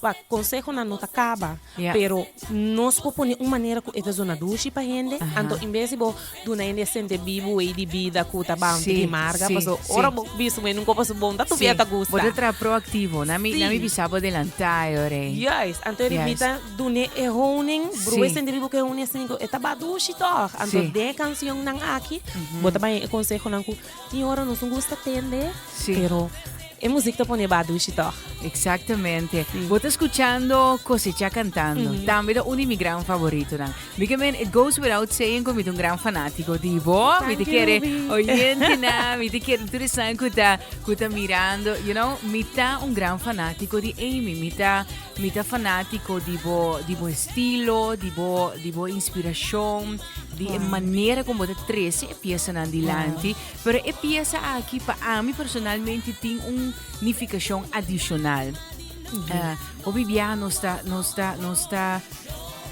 Wak, konsehonan no ta kaba, Ja. pero nos por pone un manera ku e ta zona dushi pa hende, Aha. anto in bes di bo duna hende e sentebibu ei di bida ku ta bou un Sí, tiki marga, sí, paso sí. ora bo bisa un hende un kopa su bon, ta tu bia ta gusta. Bo ta traha proactivo, na mi, na mi Sí. bisa bo delantá e ora ei. Juist, anto e Juist. mi ta dun'é e honing, brua e Sí. sentebibu ku e honing asina ku e ta ba dushi tòg. Anto Sí. den e kanshonnan aki, bo ta bai e konsehonan ku Tin ora nos no gusta tende, Sí. pero e muziek ta pone ba dushi toch. Exactamente. Sí. Bo ta escuchando Cosecha Cantando. Tambe ta un di mi gran favoritonan. Mi ke men, it goes without saying ku mi ta un gran fanatico di bo. Mi Thank te you, kere Ruby. oyentenan, mi te kere tur esnan ku ta, ku ta mirando. You know, mi ta un gran fanatico di Amy. Mi ta, mi ta fanatico di bo, di bo estilo, di bo, di bo inspiracion. Di e manera con bo ta trece e piesanan dilanti. Pero e piesa aki pa ami personalmente tin un nificacion adicional. Eh, hopi biaha nos ta, nos ta, nos ta,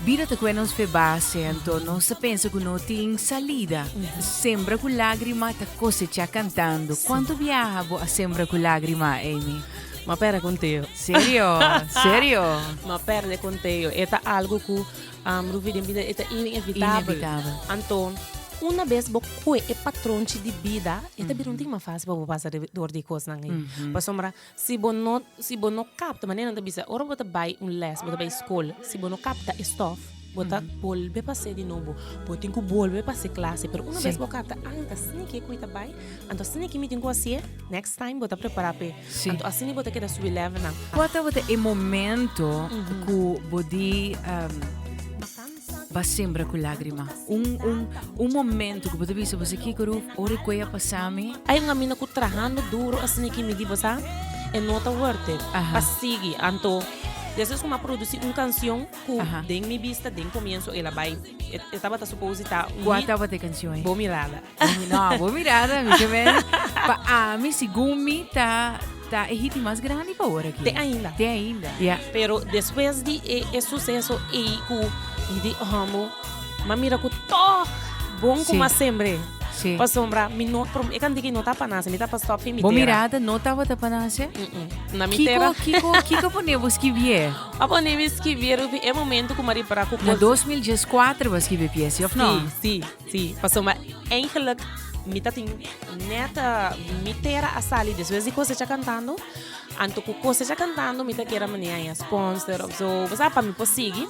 bida ta kue nos fe base, anto nos ta pensa ku no tin salida. Sembra ku lágrima ta cosecha cantando. Cuanto biaha bo a sembra ku lágrima, Amy? M'a perde conteo. Serio? Serio? M'a perde conteo. E ta algo ku Rufi den bida e ta inevitabel. Inevitabel. Anto, una bes bo kue e patronchi di bida, e ta bira un tin mas fácil pa bo pasa dor di e kosnan ei. Pasobra si bo no, si bo no kapta, manera nan ta bisa, ora bo ta bai un lès, bo ta bai skol, si bo no kapta e stòf, bo ta bolbe pas'é di nobo. Bo tin ku bolbe pas'é klase. Pero una bes bo kapta, ah, ta asina ke ku e ta bai, anto asina ke mi tin ku hasié, next time bo ta prepará p'e. Sí. Anto asina bo ta keda subi levelnan. Kua tabata e momento ku bo di ba sembra ku lágrima? Un, un, un momento ku bo ta bisa bo sa kiko Ruf, ora e koe a pasa mi. Hay un amina ku trahando duro asina ki mi di bo sa e no ta worth it Aha. pa sigui. Anto despues ku mi a produsi un kansion ku Aha. den mi bista den komienso el a bai e e tabata supose ta un Kua hit, tabata e kansion ei? Bo Mirada. No, bo mirada, mi ke men. Pa ami, segun mi, ta, ta e hiti mas grandi pa ora aki. Te ainda. Te ainda. Ja. Pero despues di e, e suceso ei ku mi di homo, m'a mira ku toch bon ku Sí. m'a sembr'é. Sí. Pasobra mi no, prom- e kantika no ta pa nase, mi ta pa stop fin mi Bo tera. mirada no tabata pa nase? Mm-mm. Na mi Kiko, tera. kiko, kiko pone bo skibié? A pone mi skibié, Ruby, e momento ku m'a ripara ku Na kos- 2014 bo a skibi e piesi, of no? Sí, sí. Sí, pasobra eigenlijk mi ta tin net mi tera a sali despues di Cosecha Cantando, anto ku Cosecha Cantando mi ta kere manera haña sponsor of zo, bo sa, pa mi por sigui,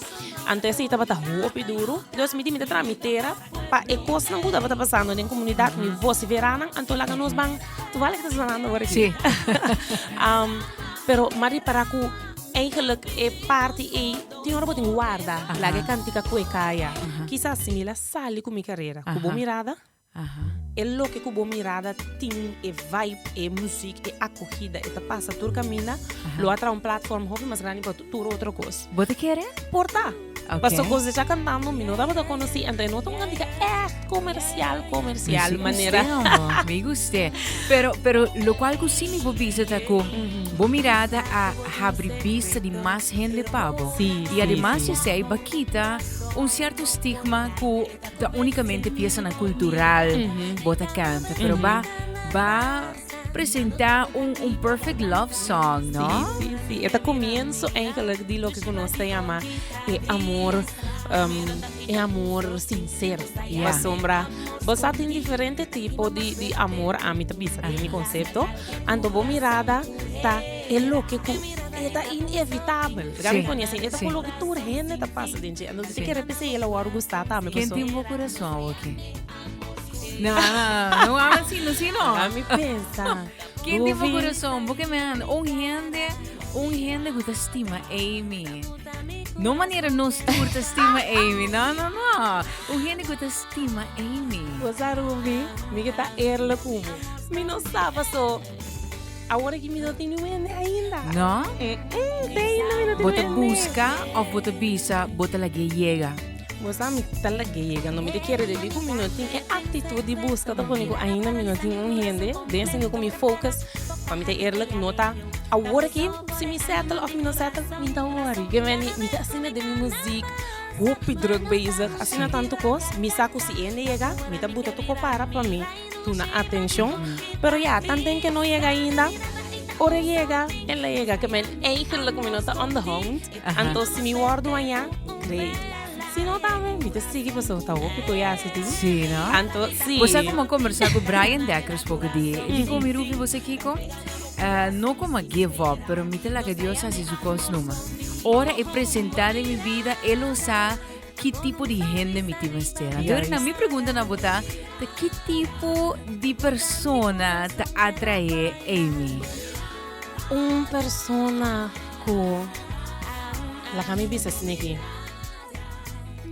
anto esei tabata hopi duru, dus mi di mi ta traha mi tera pa e kosnan ku tabata pasando den komunidat, mi vosifera nan, anto laga nos ban, toevallig ta sonando por aki. Sí. Pero mi a ripara ku eigenlijk e parti ei Tin ora bo tin warda, laga e kantika ku e kaya. Kisas si mi la sali ku mi karera, ku bo mirada, e loke ku bo mirada tin, e vibe, e muzik, e akogida, e ta pasa tur kaminda, lo a traha un platform hopi mas grandi pa tur otro kos. Bo ta kere? Por ta. Paso Cosecha Cantando mi no tabata konosí, anto e no ta un kantika ègt komersial, komersial, manera. Mi gust'é. Pero, pero lokual ku sí mi por bisa ta ku bo mirada a habri bista di mas hende pa bo. Sí, I ademas sí. esei ba kita un sierto stigma ku ta únikamente piesanan kultural bo ta kanta, pero ba ba presentá un un perfect love song, no? Sí, sí, sí. E ta komienso eigenlijk di loke ku nos ta yama e amor, e amor sinsero. Ja. Pasobra bo sa tin diferente tipo di di amor, ami ta bisa den mi konsepto. Anto bo mirada ta e loke ku e ta inevitabel. Sí, Gabi pone asina, e ta sí. ku loke tur hende ta pasa den dje. Anto si Sí. kere p'esei el a wòrdu gustá tambe. Ken paso- tin bo kurason awoki? No, no habla así, no, sí, no. Laat mi pensa. Ken tin bo Ruby. kurason? Bo ke men, un hende, un hende ku ta stima Amy. No manera nos tur ta stima Amy. No, no, no. Un hende ku ta stima Amy. Bo sa Ruby, mi ke ta eerlijk ku bo. Mi no sa paso awor aki mi no tin niun hende ainda. No? Mm-mm, te ainda mi no tin Bo ta niun hende. buska of bo ta bisa bo ta lag'é yega? Bo sa mi ta lag'é yega, no mi ta kere debí ku mi no tin e aktitut di buska ta pone ku ainda mi no tin un hende den sentido ku mi focus pa mi ta eerlijk no ta awor aki si mi settle of mi no settle mi ta worry. Ke meni mi ta asina den mi muzik hopi druk bezig asina tantu kos mi sa ku si hende yega mi ta buta tur ko para pa mi duna atenshon pero ya tanten ke no yega ainda. Ora e yega, el a yega. Ke men eigenlijk mi no ta on the hunt. Anto si mi wòrdu aña, great. Si no tambe, mi ta sigui pasobra ta hopi ku ya hasi tin. Sí, no? Anto, sí. Bo sa como conversa cu Brian Dekkers poco di. E di mi Ruby, bo sa kiko? Eh, no como give up, pero mi ta laga Dios hasi su cos numa. Ora e presenta den mi vida, e lo sa ki tipo di hende mi tin mester. Anto Juist. na mi pregunta na bo ta, ta ki tipo di persona ta atrae Amy? Un persona ku laga mi bisa sneki.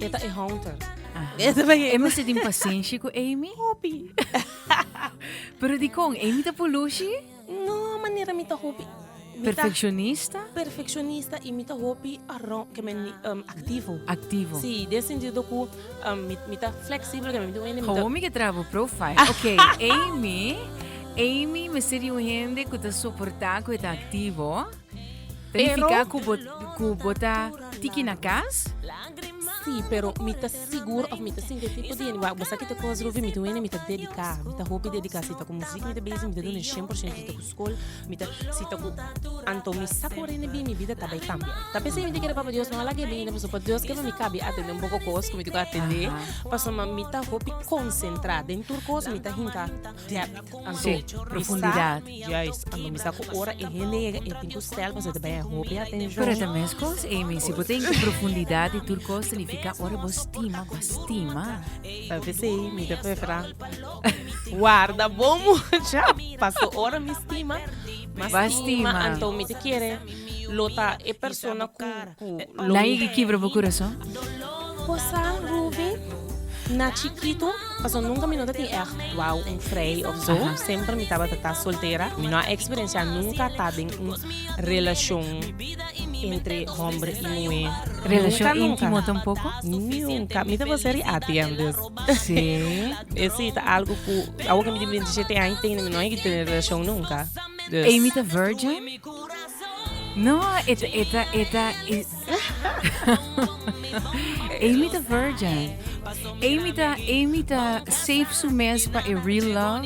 E ta e hunter. E ta e E mester tin pasenshi ku Amy? Hopi. Pero dikon? Amy ta pulushi? No, manera mi ta hopi. Mi ta Perfeccionista? perfeccionista y mi ta hopi arro ke men um, activo. Activo. Sí, den sentido ku um, mi, mi ta flexible, ke mi ta mi ta Gewoon mi ke traha bo profile. Ok, Amy, Amy mester di un hende ku ta soportá ku e ta activo. Ta Pero- nifiká ku bo, ku bo ta tiki na kas? Sí, pero mi ta sigur of mi ta sinti e tipo di hende. Wak, bo sa ki ta kos, Ruby, mi ta un hende mi ta dediká. Mi ta hopi dediká. Si ta ku muzik mi ta bezig, mi ta duna 100%. Si ta ku skol, mi ta, si ta ku, anto mi sa ku ora hende bin mi bida ta bai kambia. Ta p'esei mi ta kere Papa Dios no a laga e bini, pasobra pa Dios ke pa mi kabi atendé un poko kos ku mi tin ku atendé. Pasobra mi ta hopi konsentrá den tur kos, mi ta hinka depth. Anto, Sí, mi sa, profundidad. juist, anto mi sa ku ora e hende yega e tin ku stel pasobra e ta bai hopi atenshon. Pero ta mes kos, Amy, si bo ta hinka profundidad di tur kos, significa ora bo stima, bo stima. Ta p'esei mi ta preferá warda bo mucha, paso ora mi stima, ma Ba stima, stima. anto mi ta kere lo ta e persona ku ku lo Nan mi yega kibra bo kurason? Bo sa, Ruby, na chikitu, paso nunka mi no ta tin ègt wou un frei òf zo, semper mi tabata ta soltera. Mi no a eksperensiá nunka ta den un relashon entre hòmber i muhé. Relashon Nunka, nunka. íntimo tampoko? Nunka. Mi tabata ser ATM, dus. Sí. Esei ta algu ku awor ku mi tin 27 aña tende mi no a yega tene relashon nunka. Dus. Amy ta virgin? No, e ta, e ta, e ta, e Amy ta virgin. Amy ta, Amy ta safe su mes pa e real love.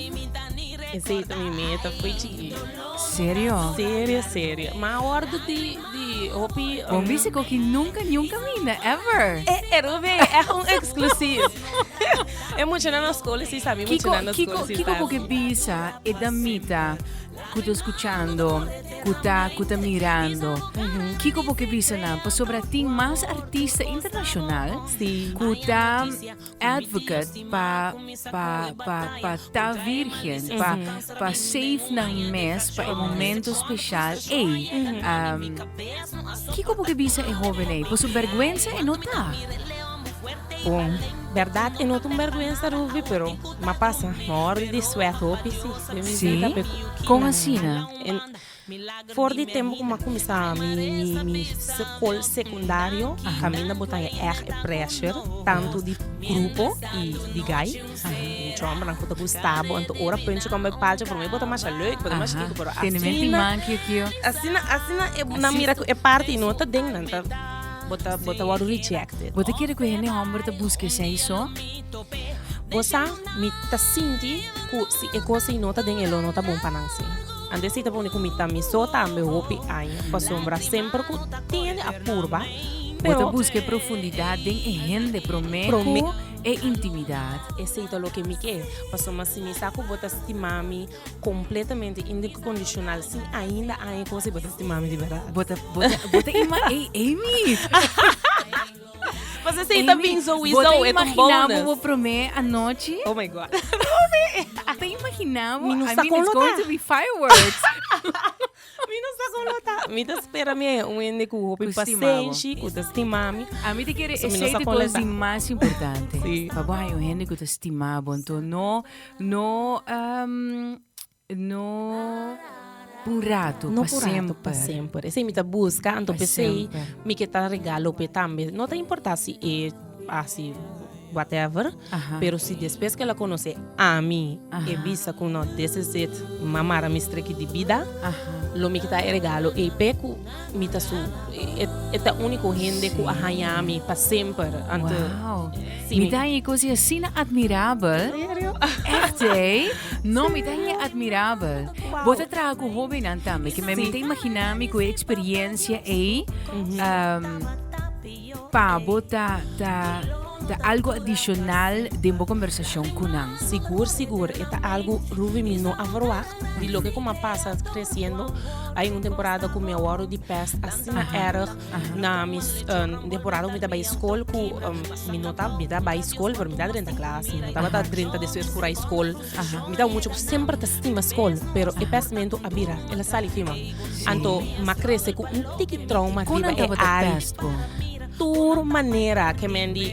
Esei ta mi meta foi chiki. Serio? Serio, serio. Ma wordo di, di hopi... Bon bisa ko ki nunca ni un camina, ever. E, e Ruby, e un exclusive. E muchanan na school si sabi, Kiko, muchanan na Kiko, school si Kiko sabi. bo ke bisa e damita ku ta skuchando, ku ta, ku ta mirando. Kiko bo ke bisa nan? Pasobra tin mas artista internashonal Sí. ku ta advocate pa, pa, pa, pa ta virgen, pa, pa save nan mes pa e momento speshal ei. Um, kiko bo ke bisa e hoben ei? Pasobra bergwensa e no ta. Bon, berdad e no ta un bergwensa Ruby, pero m'a pasa, m'a wordo di sweat hopi si, den mi Sí? vida pe ku Kon asina? En for di tempo ku m'a kuminsá mi mi mi skol sekundario, kaminda bo ta haña ègt e pressure, tantu di grupo i di gai, mucha hòmbernan ku ta gusta bo, anto ora puntje kom bai palcha, promé bo ta masha leuk, bo ta masha kiko, pero Tene menti asina, man kio kio. asina, asina e nan mira ku e parti no ta den nan ta. Bo ta, bo ta wòrdu rejected. Bo ta kere ku hende hòmber ta buska esei so? Bo sa, mi ta sinti ku si e kos ei no ta den e lo no ta bon pa nan si. Anto esei ta pone ku mi ta mi so tambe hopi aña pasobra semper ku tin hende a purba, Bo ta pero buska e profundidat den e hende promé Promé. ku e intimidat. Esei ta loke mi ke, pasobra si mi sa ku bo ta stima mi Completamente incondicional sin ainda aña cos y bo ta stima mi di verdad. Bo ta, bo ta, bo ta ima, ey, Amy! Pasobra esey ta bin sowieso, Bo ta e ta un imagina bo bonus. bo prome anochi? Oh my God. Ta imagina bo? Mi no I sa mean, con it's lo going ta. to be fireworks. Mi no sa con lo ta. Mi ta spera mi haya un hende cu hopi Cu stima bo. pasenshi, cu ta stima mi. A mi ta kere So mi no esey sa ta con lo cos ta. di mas importante. Sí. Pa bo haya un hende cu ta stima bo. Anto no, No, um, no p'un rato, No pa p'un rato, semper. pa semper. Esei mi ta buska, anto Pa p'esei semper. mi ke ta regalo p'e tambe. No ta importa si e hasi. whatever. Pero si despues ku el a konosé ami, e bisa ku no, this is it, m'a mara mi streki di bida, lo mi kita e regalo ei p'e ku mi ta su, e ta úniko hende ku a haña mi pa semper. Anto, Wow. Mi ta haña e kos ei asina admirabel. Serio? Echt, hè? No, mi ta haña admirabel. Bo ta traha ku hóbennan tambe, ke mi ta imaginá mi ku e eksperiencia ei, Pa bo ta ta ta algo adicional den bo conversacion cu nan. Sigur sigur e ta algo Ruby mi no a verwacht di loke cu mi a pasa creciendo hay un temporada cu mi a wordo di pest asina erg na mi temporada cu mi ta bay school cu mi no ta mi ta bay school pero mi ta drenta klas mi no tabata drenta despues cu ray school Mi ta un mucha ku semper ta stima skol, pero e pèstmentu a bira, el a sali fima. Anto m'a krese ku un tiki trauma Kon riba nan e tabata área. pèst bo? Tur manera ke men di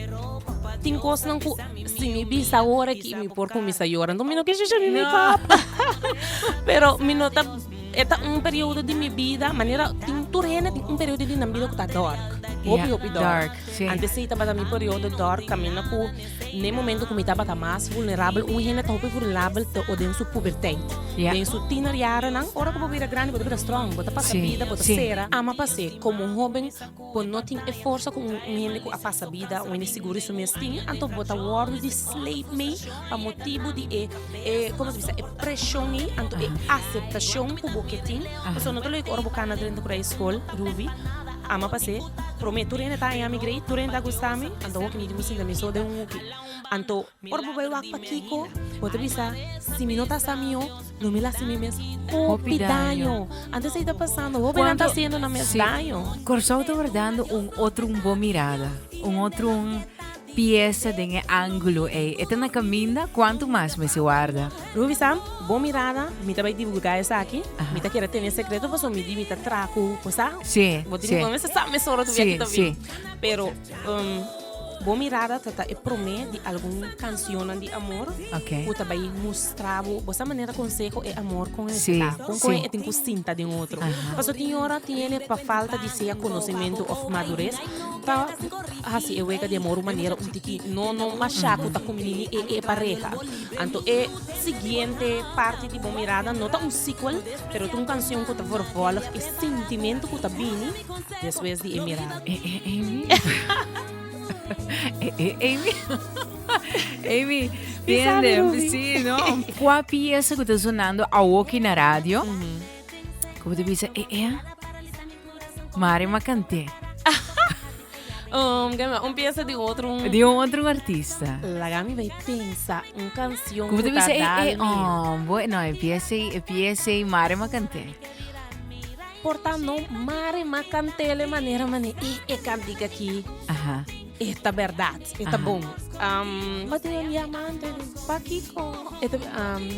tin kosnan ku si mi bisa awor aki mi por kuminsá yora. Anto mi no ke shusha mi make-up. Pero mi no ta, e ta un periodo di mi bida, manera tin tur hende tin un periodo di nan bida ku ta dark. Hopi, hopi dark. Dark, sí. Antes ei tabata mi periodo dark kaminda ku N'e momento ku mi tabata mas vulnerabel, un hende ta hopi vulnerabel te o den su puberteit. Ja. Den su tienerjarennan, ora ku bo bira grandi bo ta bira strong, bo ta pasa Sí, bida, bo ta sí. sera. Ama pas'é, komo un hóben bo no tin e forsa ku un un hende ku a pasa bida, un hende sigur di su mes tin, anto bo ta wòrdu di sleep mee pa motibu di e e komo ta bisa e preshon ei, anto e aseptashon ku bo ke tin. Pasobra no ta loke ora bo kana drenta ku skol, Ruby, ama pas'é. Promé, tur hende ta haña mi grei, tur hende ta gusta mi, anto hopi mi tin ku sinta mi so den un huki. Anto, ora bo bai wak pakiko, bo ta bisa, si mi no ta sa mihó, lo mi laci mi mes hopi daño. Anto esei ta pasando, hopinan ta haciendo nan mes daño. Kòrsou ta wardando un otro un bon mirada, un otro un pieza den e ángulo ei. E ta na kaminda, kuantu mas mester warda? Ruby sa, Bon mirada, mi ta bai divulgá esaki. Mi ta kere tene sekreto pasobra mi di mi ta traha ku, bo sa? Sí, Bo tin sí. ku mester sa mesora tu Sí, aki ta bin. sí. Pero, um, Bon mirada ta ta e promé di algun kansionnan di amor Ok. ku ta bai mustra bo, bo sa manera konseho e amor kon e Sí, ta, kon kon sí. e tin ku sinta den otro. Aha. Pasobra tin ora tin hende pa falta di sea konosementu òf madures ta hasi e wega di amor un manera un tiki no no masha ku ta kumbiní e e pareha. Anto e siguiente parti di Bo Mirada no ta un sequel, pero ta un canción cu ta vervolg e sentimento cu ta bini despues di e mirada. Eh, eh, Amy. eh, eh, Amy. Amy, Bisa mi, tiende, Ruby. sí, no? Cua pieza cu ta sonando awoki na radio? Como te bisa, eh, eh, Mari Macante. Um, un pieza di otro un... Di un otro artista. Laga mi bay pensa un canción Como te ku ta bisa, eh, eh, dal mi. oh, bueno, empieza y, empieza y Mari Macante. Porta no Mari Macantele manera mane e e cantica aquí. Ajá. Esta verdad, esta Ajá. bom. Um, wat un diamante, Pakiko. Esta, um,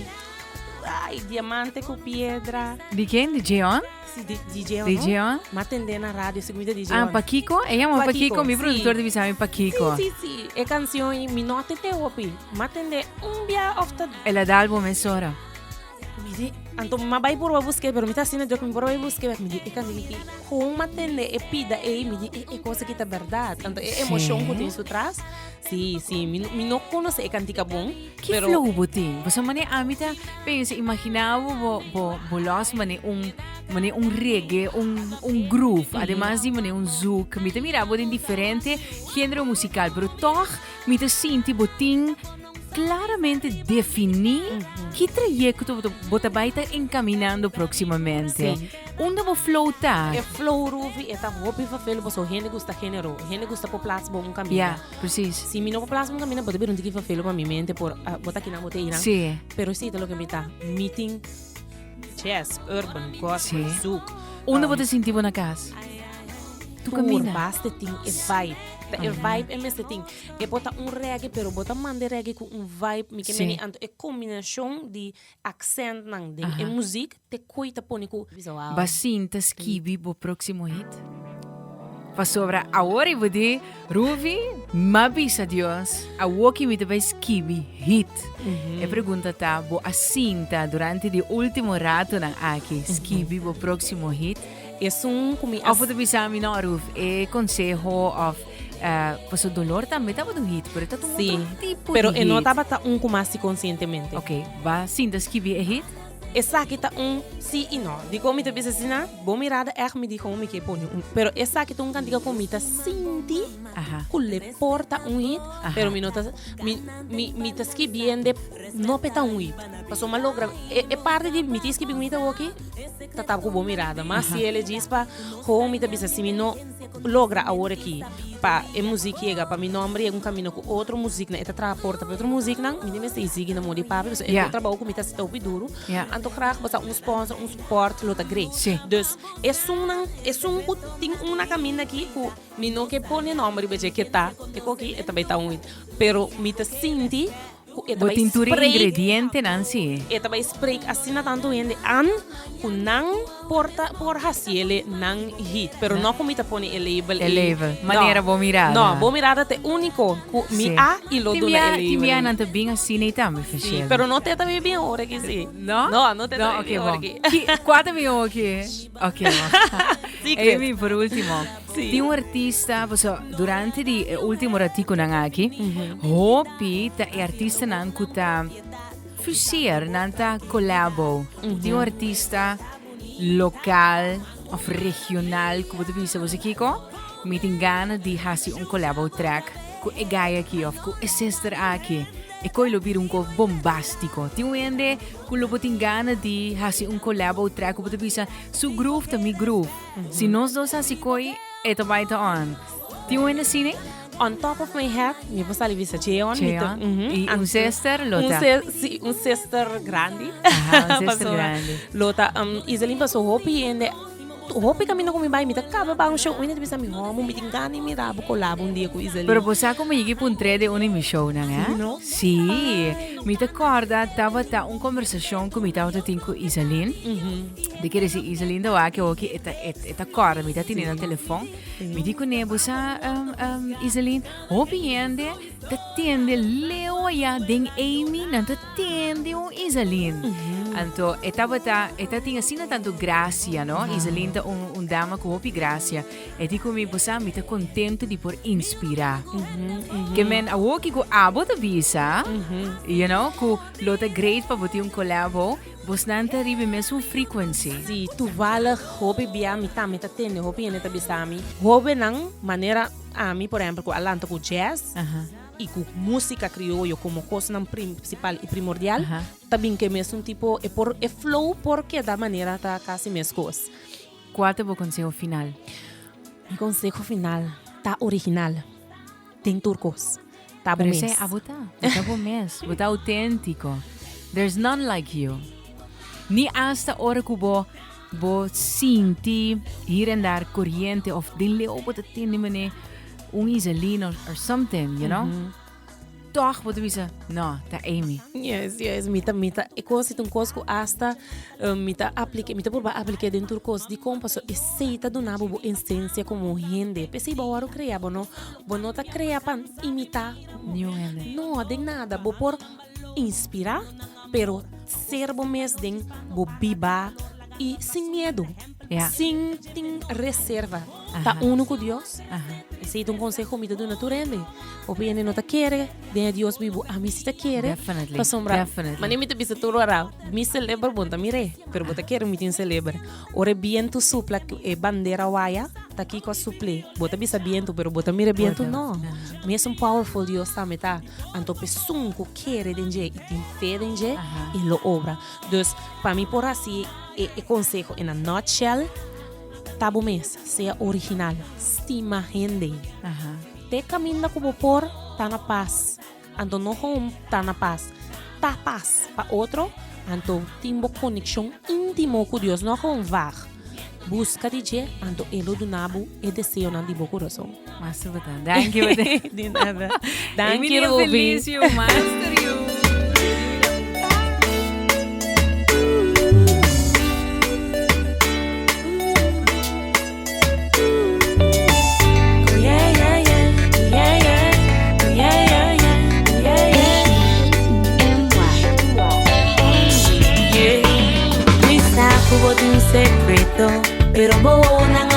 ay, diamante cu piedra. Di ken? Di Jeon? Si, di, DJ o Di no? Jeon? Ma tende na radio, si comida DJ Ah, on. Pakiko? E llama Pakiko, Pakiko, mi sí. productor di bisa mi Pakiko. Si, si, si. E canción y mi no atende hopi. Ma tende un bia of ta El a dal bo mesora. Mi di, anto ma bai por busque, pero mi ta asina druk, mi por bai busque, mi di, e canción ki, con ma tende e pida ei, mi di, e, e cosa ki ta verdad. Anto e emoción ku tin su tras. Si, si, mi, mi no conoce e cantica bon, Ki pero flow bo tin? Pasobra mane ami ta pensa, imagina bo bo bo bo los mane un mane un reggae, un un groove, ademas di mane un zouk. Mi ta mira bo den diferente genero musical, pero toch mi ta sinti bo tin claramente defini ki trayecto bo ta bo ta bai ta encaminando proximamente. Sí. Unda bo flow ta? E flow Ruvi e ta hopi vervelend pasobra hende gusta genero, hende gusta por plaats bo un caminda. Ja, precies. Si mi no por plaats bo un caminda bo ta bira un tiki vervelend pa mi mente por ah, bo ta kinan bo ta einan. Sí. Pero si ta loke mi ta, mi tin jazz, urban, gospel, Sí. zouk. Unda bo ta sinti bo na cas? Tu Tur caminda. basta tin e vibe. Ta e vibe e mester tin. E por ta un reggae pero bo ta manda e reggae cu un vibe mi ke Sí. meni anto e combinacion di accentnan den e muziek Te koe ta pone ku bisa wou. Ba sinta skibi bo próksimo hit? Pasobra awor i bo di, Ruvi, m'a bisa Dios, awoki mi ta bai skibi hit. E pregunta ta, bo a sinta durante di último ratonan aki skibi bo próksimo hit? Esun ku mi a. Òf bo ta bisa mi, no, Ruf, e konseho òf. Paso dolor tambe tabata un hit, pero e tabata un Sí, otro tipo pero di e no hit. tabata un ku mas konsientemente. Ok, ba sinta skibi e hit? Esaki ta un sí i no. Dikon mi ta bisa asina? Bo mirada ègt mi di kon mi ke pone un. Pero esaki ta un kantika ku mi ta sinti Aha. ku le por ta un hit, Aha. pero mi no ta mi mi mi ta skibiende no p'e ta un hit. Pasobra mi a logra e e parti di mi tin skibi un hit awoki ta taba ku bo mirada. Mas si el e djis pa hou mi ta bisa si mi no logra awor aki pa e muzik yega, pa mi nomber yega un camino cu otro muziknan, e ta traha porta pa otro muziknan, mi tin mester e sigui na moda di papia, pasobra e Ja. trabou cu mi ta haci ta hopi duro, Ja. anto graag bo sa un sponsor, un support lo ta great. Sí. Dus esunnan, esun cu tin un na caminda aki cu mi no ke pone nomber riba dje ke ta, e koki e ta bay ta un hit, pero mi ta sinti Ku e ta Bo bai tin tur e spreek. ingredientenan, sí. E ta bai spreek asina tantu hende an ku nan por ta por hasiele nan hit. Pero no ku mi ta pone e label E ei. label. No. Manera Bo Mirada. No, Bo Mirada ta e úniko ku mi Sí. a i lo Tin duna bia, e tin label bia ei. nan ta bin asina ei tambe, Sí, Feshel. pero no te ta bin bien ora aki sí. No? No, no te ta No, bin ok, bien ora bon. aki. Ki, kua ta bin aki? Ok, bon. Secret. Amy, por último. Sí. Tin un artista, paso, durante di e último raticonan aki, hopi ta e artistanan ku ta fuseer, nan ta collabo. Tin un artista local of regional ku bo ta bisa, bo sa kiko? Mi tin gana di hasi un collabo track ku e guy aki of ku e sister aki. E koi lo bira un ko bombástiko. Tin un hende ku lo bo tin gana di hasi un collabo track ku bo ta bisa, su groove ta mi groove. Si nos dos hasi koi, e ta bai ta on. Tin un hende asina? On top of my head, mi por sali bisa Cheon. Mi ta, Cheon. I un sister lo Un ta? si, un sister grandi. Aha, un sister Pasobra grandi. Lo ta, Iselin paso hopi hende, hopi kaminda ku mi bai, mi ta kaba bai un show, un hende ta bisa mi, Homo, mi tin gana di mira bo kolabo un dia ku Iselin. Pero bo sa ku mi yegi puntr'é den un di mi shownan, eh? Si, no? Si. Mi ta kòrda tabata un kombersashon ku mi tabata tin ku Iselin. Di kere si Iselin ta wak oki e ta e ta kòrda mi ta tene na telefòn. Mi di kuné bo sa Iselin hopi hende ta tende leu aya den Amy nan ta tende un Iselin. Anto e tabata e ta tin asina tantu grasia no Iselin ta un un dama ku hopi grasia. E di ku mi bo sa mi ta kontento di por inspirá. Ke men awoki ku abo ta bisa you know ku lo ta great pa bo tin un kolabo. Bosnan ta riba e mesun frequency. Si, toevallig hopi bia mi tambe ta tende hopi hende ta bisa mi, hobennan manera ami por ehempel ku a lanta ku jazz i ku musika krioyo komo kosnan prinsipal i primordial ta bin ku e mesun tipo e por e flow por keda manera ta kasi meskos. Kua ta bo konseho final? Mi konseho final ta original den tur kos. Ta bo Pero mes. esei abo ta. Bo ta bo mes. Bo ta auténtiko. There's none like you. Ni hasta ora ku bo bo sinti hier en daar koriente of den leu bo ta tende mene un Iselin or, or something, you know? Toch bo ta bisa, no, ta Amy. Yes, yes, mi ta, mi ta, e kos ta un kos ku hasta mi ta aplike, mi ta purba aplike den tur kos. Dikon? Pasobra esei ta duna bo bo esensia komo hende. P'esei bo a wòrdu krea, bo no, bo no ta krea pa imitá Niun hende. No, den nada. Bo por inspirá, pero ser bo mes den bo biba i sin miedu. Ja. Sin tin reserva. Ta Aha. uno ku Dios. Aha. Esei ta un konseho mi ta duna tur hende. Hopi hende no ta kere den e Dios bibu. Ami si ta kere. Definitely, Pasobra, definitely. manera mi ta bisa tur ora, mi seleber bon ta mir'é, pero bo ta kere mi tin seleber. Ora e bientu supla ku e bandera waya, ta kiko a supl'é? Bo ta bisa bientu, pero bo ta mira e bientu? No. Mesun powerful Dios tambe ta. Anto p'esun ku kere den dje i tin fe den dje, e lo obra. Dus, pa mi por hasi e e konseho in a nutshell, ta bo mes, sea original, stima hende. Te kaminda ku bo por, ta na pas. Anto no gewoon ta na pas, ta pas pa otro, anto tin bo konekshon íntimo ku Dios, no gewoon vaag. Buska di dje, anto e lo duna bo e deseonan di bo kurason. Master Bata. Danki Bata. Di nada. Danki Emilia Ruby. Felicio, Master you. Mi sa ku bo tin un sekreto, pero bo nan.